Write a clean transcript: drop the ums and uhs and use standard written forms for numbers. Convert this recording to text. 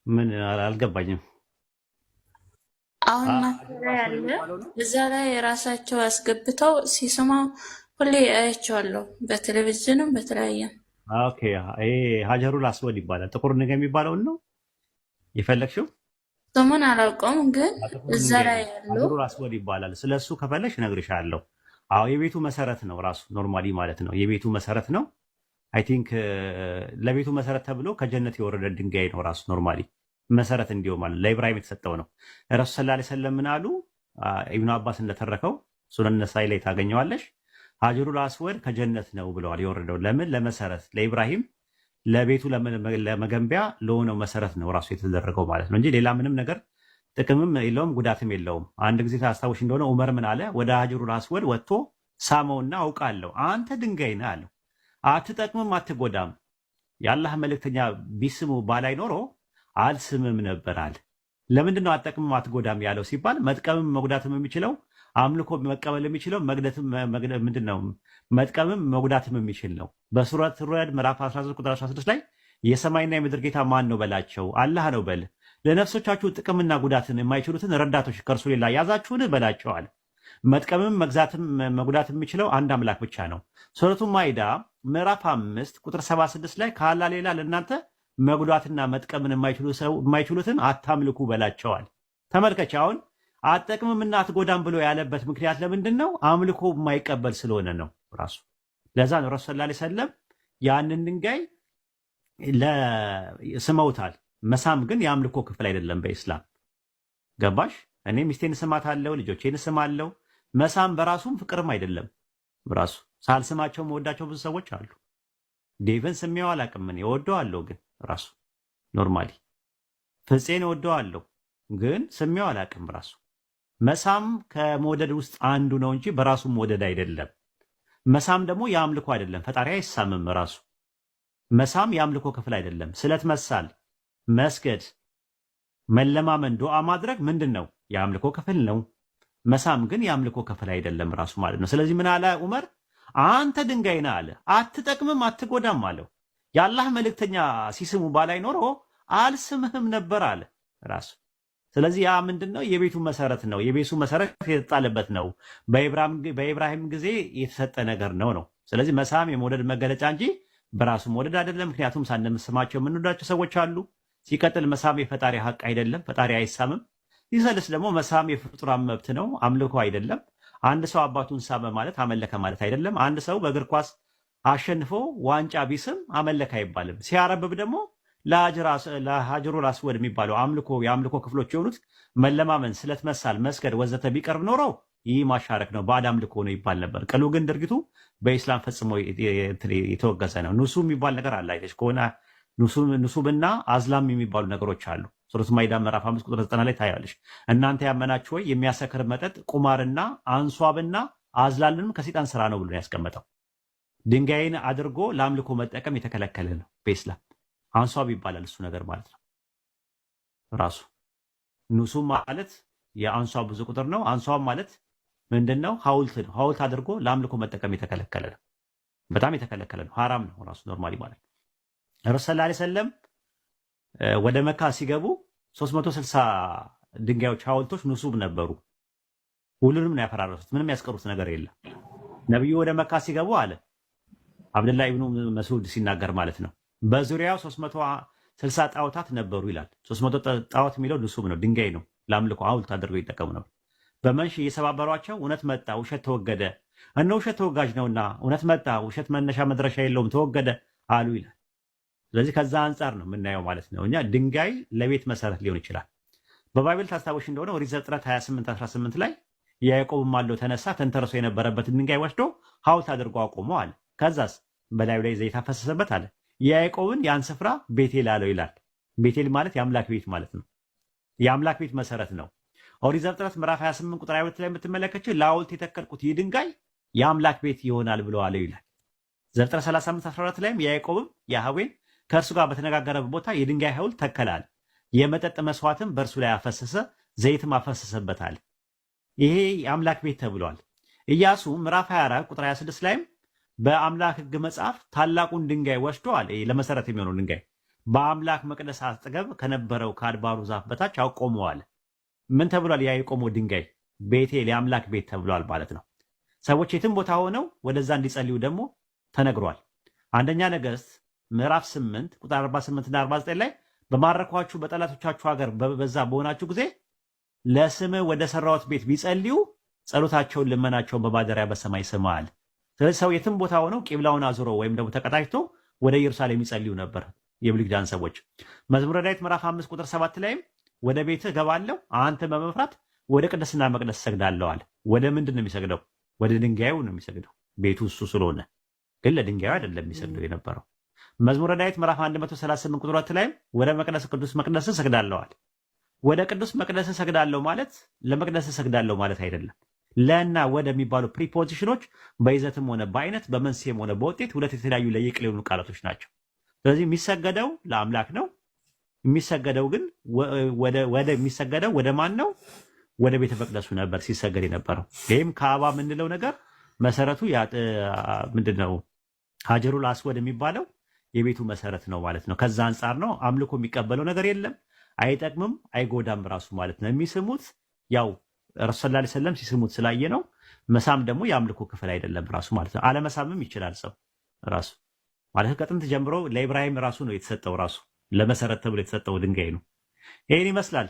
ምን አልገባኝም። አሁን መካ ሀጀሩል ላይ አስወድ አለ። የሚባለው ነው። እዛ ላይ የራሳቸው አስገብተው ሲስማው ሁሌ አያቸዋለሁ፣ በቴሌቪዥንም በተለያየ። Okay፣ ይሄ ሀጀሩል አስወድ ይባላል። ጥቁር ድንጋይ የሚባለውን ነው የፈለግሽው? ስሙን አላውቀውም፣ ግን ጥቁር እዛ ድንጋይ ላይ ነው። ያሉ ሀጀሩል አስወድ ይባላል። ስለሱ ከፈለግሽ እነግርሻለሁ። አዎ፣ የቤቱ መሰረት ነው ራሱ normally ማለት ነው። የቤቱ መሰረት ነው። I think ለቤቱ መሰረት ተብሎ ከጀነት የወረደ ድንጋይ ነው ራሱ normally መሰረት እንዲሆን ማለት ለኢብራሂም የተሰጠው ነው። ረሱል ሰለላሁ ዐለይሂ ወሰለም ምን አሉ? ኢብኑ አባስ እንደተረከው ሱነን ነሳኢ ላይ ታገኘዋለሽ። ሀጀሩል አስወድ ከጀነት ነው ብለዋል። የወረደው ለምን? ለመሰረት ለኢብራሂም ለቤቱ ለመገንቢያ ለሆነው መሰረት ነው ራሱ የተደረገው ማለት ነው እንጂ ሌላ ምንም ነገር ጥቅምም የለውም ጉዳትም የለውም። አንድ ጊዜ ታስታውሽ እንደሆነ ዑመር ምን አለ? ወደ ሀጀሩል አስወድ ወጥቶ ሳመውና አውቃለሁ አንተ ድንጋይ ነህ አለው። አትጠቅምም፣ አትጎዳም። የአላህ መልእክተኛ ቢስሙ ባላይ ኖሮ አልስምም ነበር አለ። ለምንድን ነው አትጠቅምም አትጎዳም ያለው ሲባል መጥቀምም መጉዳትም የሚችለው አምልኮ መቀበል የሚችለው መግደትም ምንድን ነው መጥቀምም መጉዳትም የሚችል ነው። በሱረት ረድ ምዕራፍ 13 ቁጥር 16 ላይ የሰማይና የምድር ጌታ ማን ነው በላቸው፣ አላህ ነው በል። ለነፍሶቻችሁ ጥቅምና ጉዳትን የማይችሉትን ረዳቶች ከእርሱ ሌላ ያዛችሁን በላቸው አለ። መጥቀምም መግዛትም መጉዳት የሚችለው አንድ አምላክ ብቻ ነው። ሱረቱ ማይዳ ምዕራፍ 5 ቁጥር 76 ላይ ከአላህ ሌላ ለእናንተ መጉዳትና መጥቀምን የማይችሉትን አታምልኩ በላቸዋል። ተመልከች፣ አሁን አትጠቅምምና አትጎዳም ብሎ ያለበት ምክንያት ለምንድን ነው? አምልኮ የማይቀበል ስለሆነ ነው ራሱ። ለዛ ነው ረሱል ሰለላሁ ዐለይሂ ወሰለም ያንን ድንጋይ ስመውታል። መሳም ግን የአምልኮ ክፍል አይደለም በኢስላም። ገባሽ? እኔ ሚስቴን እስማታለሁ፣ ልጆቼን እስማለሁ። መሳም በራሱም ፍቅርም አይደለም ራሱ። ሳልስማቸው መወዳቸው ብዙ ሰዎች አሉ። ዴቭን ስሜው አላውቅም፣ እኔ እወደዋለሁ፣ ግን ራሱ normally ፍፄን እወደዋለሁ፣ ግን ስሜው አላውቅም ራሱ። መሳም ከመውደድ ውስጥ አንዱ ነው እንጂ በራሱ መውደድ አይደለም። መሳም ደግሞ የአምልኮ አይደለም። ፈጣሪ አይሳምም ራሱ። መሳም የአምልኮ ክፍል አይደለም። ስለት መሳል፣ መስገድ፣ መለማመን፣ ዱዓ ማድረግ ምንድን ነው? የአምልኮ ክፍል ነው። መሳም ግን የአምልኮ ክፍል አይደለም ራሱ ማለት ነው። ስለዚህ ምን አለ ዑመር? አንተ ድንጋይ ነህ አለ። አትጠቅምም፣ አትጎዳም አለው። የአላህ መልእክተኛ ሲስሙ ባላይ ኖሮ አልስምህም ነበር አለ ራሱ። ስለዚህ ያ ምንድን ነው? የቤቱ መሰረት ነው። የቤቱ መሰረት የተጣለበት ነው። በኢብራሂም ጊዜ የተሰጠ ነገር ነው ነው። ስለዚህ መሳም የመውደድ መገለጫ እንጂ በራሱ መውደድ አይደለም። ምክንያቱም ሳንስማቸው የምንወዳቸው ሰዎች አሉ። ሲቀጥል መሳም የፈጣሪ ሀቅ አይደለም። ፈጣሪ አይሳምም። ሲሰልስ ደግሞ መሳም የፍጡራን መብት ነው፣ አምልኮ አይደለም። አንድ ሰው አባቱን ሳመ ማለት አመለከ ማለት አይደለም። አንድ ሰው በእግር ኳስ አሸንፎ ዋንጫ ቢስም አመለከ አይባልም። ሲያረብብ ደግሞ ለሀጀሩል አስወድ የሚባለው አምልኮ የአምልኮ ክፍሎች የሆኑት መለማመን፣ ስለት መሳል፣ መስገድ ወዘተ ቢቀርብ ኖሮ ይህ ማሻረክ ነው፣ ባዕድ አምልኮ ነው ይባል ነበር። ቅሉ ግን ድርጊቱ በኢስላም ፈጽሞ የተወገዘ ነው። ኑሱ የሚባል ነገር አለ። አይተሽ ከሆነ ኑሱብና አዝላም የሚባሉ ነገሮች አሉ። ሱረቱ ማይዳ ምዕራፍ 5 ቁጥር 90 ላይ ታያለሽ። እናንተ ያመናችሁ ወይ የሚያሰክር መጠጥ ቁማርና አንሷብና አዝላልንም ከሰይጣን ስራ ነው ብሎ ያስቀመጠው። ድንጋይን አድርጎ ለአምልኮ መጠቀም የተከለከለ ነው በኢስላም። አንሷብ ይባላል እሱ ነገር ማለት ነው ራሱ። ኑሱብ ማለት የአንሷብ ብዙ ቁጥር ነው። አንሷብ ማለት ምንድን ነው? ሐውልት ነው። ሐውልት አድርጎ ለአምልኮ መጠቀም የተከለከለ ነው። በጣም የተከለከለ ነው። ሐራም ነው ራሱ normally ማለት ነው። ረሱል ሰለላሁ ዐለይሂ ወሰለም ወደ መካ ሲገቡ 360 ድንጋዮች ሐውልቶች ኑሱብ ነበሩ። ሁሉንም ነው ያፈራረሱት። ምንም ያስቀሩት ነገር የለም። ነብዩ ወደ መካ ሲገቡ አለ አብደላ ኢብኑ መስዑድ ሲናገር ማለት ነው፣ በዙሪያው 360 ጣዖታት ነበሩ ይላል። 300 ጣዖት የሚለው ንሱብ ነው፣ ድንጋይ ነው። ለአምልኮ ሐውልት አድርገው ይጠቀሙ ነበር። በመንሽ እየሰባበሯቸው እውነት መጣ፣ ውሸት ተወገደ። እነ ውሸት ተወጋጅ ነውና እውነት መጣ፣ ውሸት መነሻ መድረሻ የለውም፣ ተወገደ አሉ ይላል። ስለዚህ ከዛ አንጻር ነው የምናየው ማለት ነው። እኛ ድንጋይ ለቤት መሰረት ሊሆን ይችላል። በ Bible ታስታውሽ እንደሆነ ኦሪት ዘፍጥረት 28 18 ላይ ያዕቆብም ማልዶ ተነሳ፣ ተንተርሶ የነበረበትን ድንጋይ ወስዶ ሐውልት አድርጎ አቆመው አለ። ከዛስ በላዩ ላይ ዘይት አፈሰሰበት አለ። ያዕቆብን ያን ስፍራ ቤቴል አለው ይላል። ቤቴል ማለት የአምላክ ቤት ማለት ነው። የአምላክ ቤት መሰረት ነው። ኦሪት ዘፍጥረት ምዕራፍ 28 ቁጥር 22 ላይ የምትመለከችው ለሐውልት የተከልኩት ይህ ድንጋይ የአምላክ ቤት ይሆናል ብሎ አለው ይላል። ዘፍጥረት 35 14 ላይም ያዕቆብም ያህዌን ከእርሱ ጋር በተነጋገረበት ቦታ የድንጋይ ሐውልት ተከላል፣ የመጠጥ መስዋዕትም በእርሱ ላይ አፈሰሰ፣ ዘይትም አፈሰሰበታል። ይሄ የአምላክ ቤት ተብሏል። ኢያሱ ምዕራፍ 24 ቁጥር 26 ላይም በአምላክ ሕግ መጽሐፍ ታላቁን ድንጋይ ወስዶ አለ፣ ለመሰረት የሚሆነው ድንጋይ በአምላክ መቅደስ አጠገብ ከነበረው ከአድባሩ ዛፍ በታች አቆመዋል። ምን ተብሏል? ያ የቆመው ድንጋይ ቤቴል የአምላክ ቤት ተብሏል ማለት ነው። ሰዎች የትም ቦታ ሆነው ወደዛ እንዲጸልዩ ደግሞ ተነግሯል። አንደኛ ነገሥት ምዕራፍ 8 ቁጥር 48 እና 49 ላይ በማረኳችሁ በጠላቶቻችሁ ሀገር በዛ በሆናችሁ ጊዜ ለስምህ ወደ ሰራሁት ቤት ቢጸልዩ ጸሎታቸውን ልመናቸውን በማደሪያህ በሰማይ ስማ አለ። ስለዚህ ሰው የትም ቦታ ሆነው ቂብላውን አዙሮ ወይም ደግሞ ተቀጣጭቶ ወደ ኢየሩሳሌም ይጸልዩ ነበር የብሉይ ኪዳን ሰዎች። መዝሙረ ዳዊት ምዕራፍ 5 ቁጥር 7 ላይም ወደ ቤትህ እገባለሁ አንተን በመፍራት ወደ ቅድስና መቅደስ እሰግዳለሁ አለ። ወደ ምንድን ነው የሚሰግደው? ወደ ድንጋዩ ነው የሚሰግደው፣ ቤቱ እሱ ስለሆነ። ግን ለድንጋዩ አይደለም የሚሰግደው የነበረው። መዝሙረ ዳዊት ምዕራፍ 138 ቁጥር 2 ላይም ወደ መቅደስ ቅዱስ መቅደስ እሰግዳለሁ አለ። ወደ ቅዱስ መቅደስ እሰግዳለሁ ማለት ለመቅደስ እሰግዳለሁ ማለት አይደለም። ለና ወደ የሚባሉ preposition ኖች በይዘትም ሆነ በአይነት፣ በመንስኤም ሆነ በውጤት ሁለት የተለያዩ ለየቅል የሆኑ ቃላቶች ናቸው። ስለዚህ የሚሰገደው ለአምላክ ነው። የሚሰገደው ግን ወደ የሚሰገደው ወደ ማን ነው? ወደ ቤተ መቅደሱ ነበር ሲሰገድ የነበረው። ይህም ካዕባ የምንለው ነገር መሰረቱ ምንድን ነው? ሀጀሩል አስወድ የሚባለው የቤቱ መሰረት ነው ማለት ነው። ከዛ አንጻር ነው አምልኮ የሚቀበለው ነገር የለም፣ አይጠቅምም፣ አይጎዳም ራሱ ማለት ነው። የሚስሙት ያው ረሱል ሰለላሁ ዐለይሂ ወሰለም ሲስሙት ስላየ ነው። መሳም ደግሞ የአምልኮ ክፍል አይደለም ራሱ ማለት ነው። አለመሳምም ይችላል ሰው ራሱ ማለት ከጥንት ጀምሮ ለኢብራሂም ራሱ ነው የተሰጠው፣ ራሱ ለመሰረት ተብሎ የተሰጠው ድንጋይ ነው። ይሄን ይመስላል።